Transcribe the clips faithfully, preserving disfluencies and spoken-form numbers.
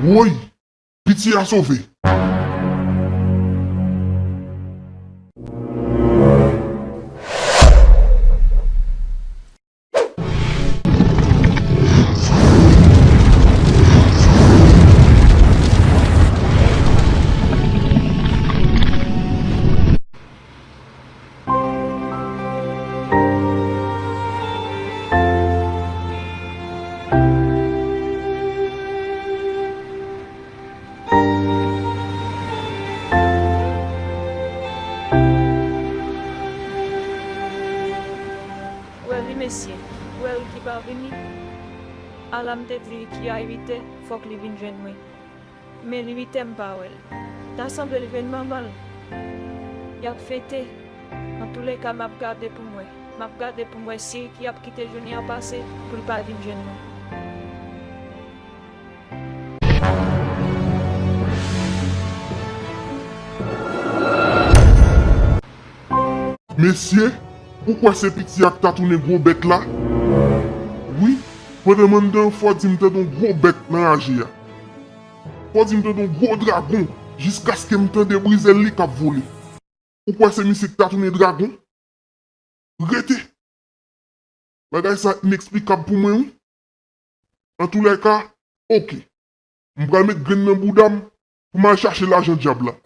Woy! Piti a sove! Ou wè wi mesye, ou wè Ricky pa vini. Ala m te di Ricky a uit è, fòk li vin jwenn mwen. Men li uit è m pa wè l. Ta sanble l jwenn manman l. Y ap fete. Antouleka, m ap gade pou m wè. M ap gade pou m wè si Ricky ap kite jounen an pase pou l pa vin jwenn mwen. Mesye, ou kwè se piti a k ta tounen gwo bèt la? Wi, pandan m anndan an, fò di m tande yon gwo bèt nan raje a. Fò di m tande yon gwo dragon, jiskaske m tande brizèl li k ap vole. Ou kwè se misye ki ta tounen dragon? Rete! Bagay sa ineksplikab pou mwen, wi. Antouleka, oke. M pral met grenn nan bouda m pou m al chache lajan dyab la.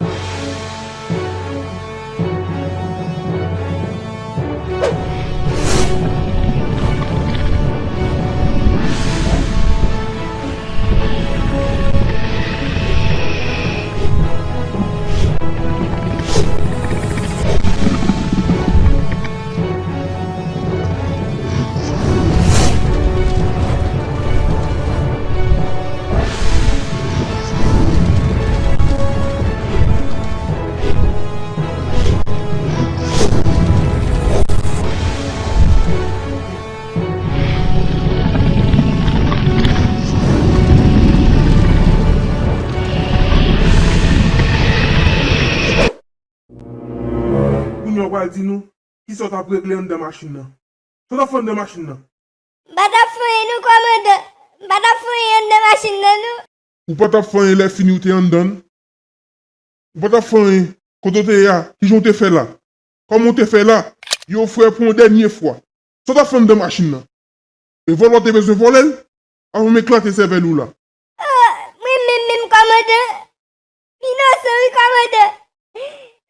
Kounye a w pral di nou kisa w t ap regle anndan machin nan. Sa w t ap fè anndan machin nan? M pa t ap fè anyen non, kòmandan. M pa t ap fè anyen anndan machin nan non. Ou pa t ap fè anyen lè fini ou te anndan l? Ou pa t ap fè anyen. Kote w te ye a? Kijan w te fè la? Kòman w te fè la? Yo frè, pou yon dènye fwa, sa w t ap fè anndan machin nan? E vòlè w te bezwen vòlè l? Avan m eklate sèvèl ou la. Oh, mwen menm menm, kòmandan. M inosan wi, kòmandan.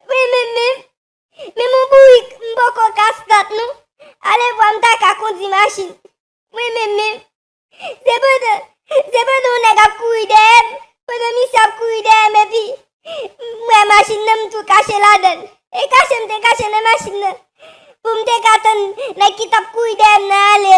Mwen menm menm. Menm yon bourik, m poko ka stat non. Alevwa m ta ka kondi machin. Mwen menm menm. Se pandan, se pandan yon nèg ap kouri dèyè m, pandan misye ap kouri dèyè m, epi m wè machin nan, m tou kache ladan l. E kache m te kache nan machin nan pou m te ka tann nèg ki t ap kouri dèyè m nan ale.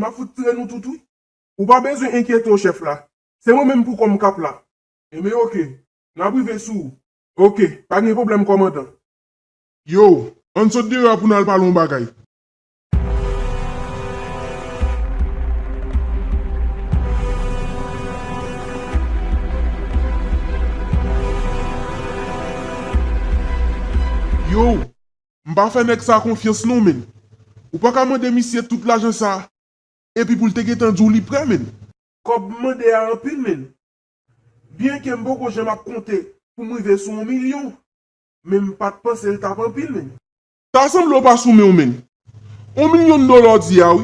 M ap fout tire nou tout, wi. Ou pa bezwen enkyete w, chèf la. Se mwen menm pou kò m k ap la. Enben, oke. N ap rive sou ou. Oke, pa gen pwoblèm, kòmandan. Yo, ann sot deyò a pou n al pale yon bagay. Yo, m pa fè nèg sa konfyans non, menn. Ou pa ka mande misye tout lajan sa epi pou l te gentan di w li prè, menn. Kòb m mande a anpil, menn. Byenke m poko janm ap konte pou m rive sou yon milyon, men m pa t panse l t ap anpil, menn. Ta sanble w pa sou men w, menn. Yon milyon dola w di a, wi.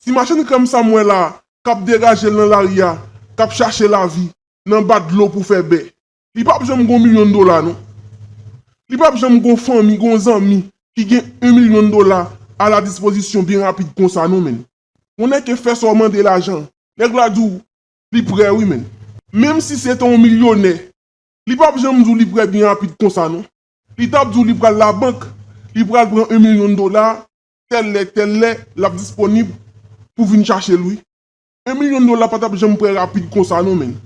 Ti machann krèm sa m wè la a, k ap degaje l nan lari a, k ap chache lavi nan ba dlo pou fè bè. Li p ap janm gon milyon dola, non. Li p ap janm gon fanmi, gon zanmi ki gen yon milyon dola a la dispozisyon byen rapid konsa, non, menn. Yon nèg ke fè sa w mande lajan, nèg la di w li prè, wi, menn. Menm si se te yon milyonè, li p ap janm di w li prè byen rapid konsa, non. Li t ap di w li pral labank, li pral pran yon milyon dola, tèl lè, tèl lè, l ap disponib pou vin chache l, wi. Yon milyon dola pa t ap janm prè rapid konsa, non, menn.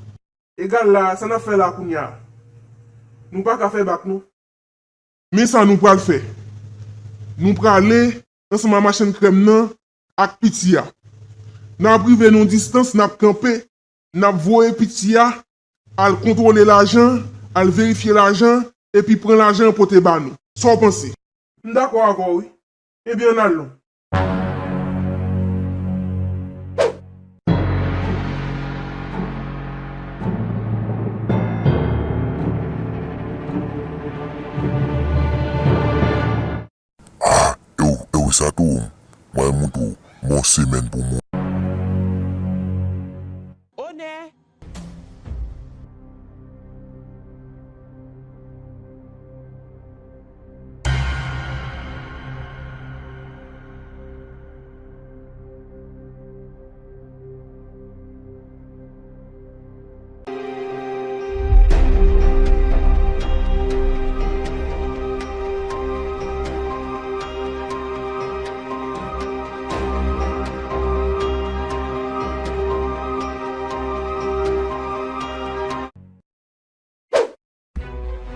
Egal la, sa n ap fè la kounye a? Nou pa ka fè bak, non. Men sa nou pral fè. Nou prale ansanm a machann krèm nan ak piti a. N ap rive nan yon distans, n ap kanpe, n ap voye piti a al kontwole lajan, al verifye lajan, epi pran lajan an pote ba nou. Sa w panse? M dakò avè w, wi. Ebyen, ann al non. Ah, e w, e w sa tou, mwen montre w, bon semèn pou mwen. Onè!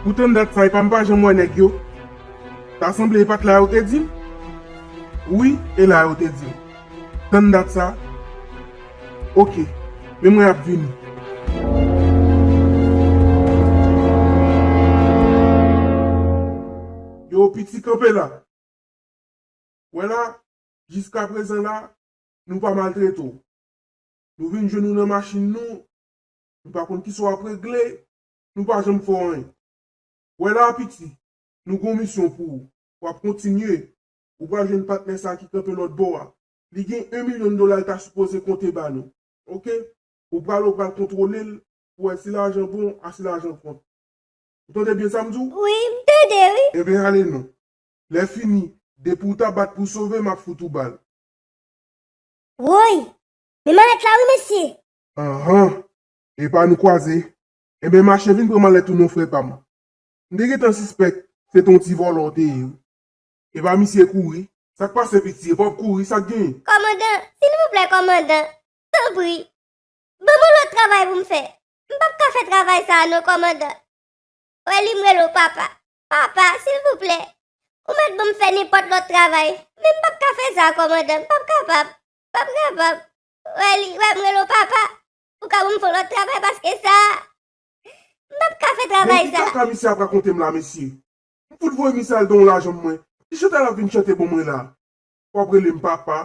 Pou tann dat sa, epa m pa janm wè nèg yo. Ta sanble e pa t la yo te di m? Wi, e la yo te di m. Tann dat sa. Oke, men mwen ap vini. Yo, piti, kanpe la. Wè la, jiskaprezan la, nou pa maltrete w. Nou vin jwenn ou nan machin nou, nou pa konn kisa w ap regle, nou pa janm fè w anyen. Wè la, piti, nou gen yon misyon pou ou. W ap kontinye. Ou pral jwenn patnè sa ki kanpe lòt bò a. Li gen yon milyon dola l ta sipoze konte ba nou. Oke? Ou pral, ou pral kontwole l pou wè si lajan bon, a si lajan kont. Ou tande byen sa m di w? Wi, m tande, wi. Ebyen, ale non. Lè fini, depi w ta bat pou w sove, m ap fout ou bal. Woy! Men malèt la wi, mesye! Anhan! Epa nou kwaze. Enben, mache vin pran malèt ou non, frè pa m. M te gentan sispèk se t on ti vòlò w te ye wi. Epa misye kouri. Sa k pase, piti? Epa w ap kouri, sa k genyen? Kòmandan, silvouplè, kòmandan, tanpri, ban m yon lòt travay pou m fè. M p ap ka fè travay sa a non, kòmandan. Wèli, m rele w papa. Papa, silvouplè, ou mèt ban m fè nenpòt lòt travay, men m p ap ka fè sa, kòmandan, m p ap kapab. M p ap kapab. Wèli, wè m rele w papa, ou ka ban m fè yon lòt travay paske sa a, m p ap ka fè travay sa. Men ki kaka misye ap rakonte m la, mesye? M fout voye misye al dan yon lajan mwen. Ki chante l ap vin chante ban mwen la? W ap rele m papa,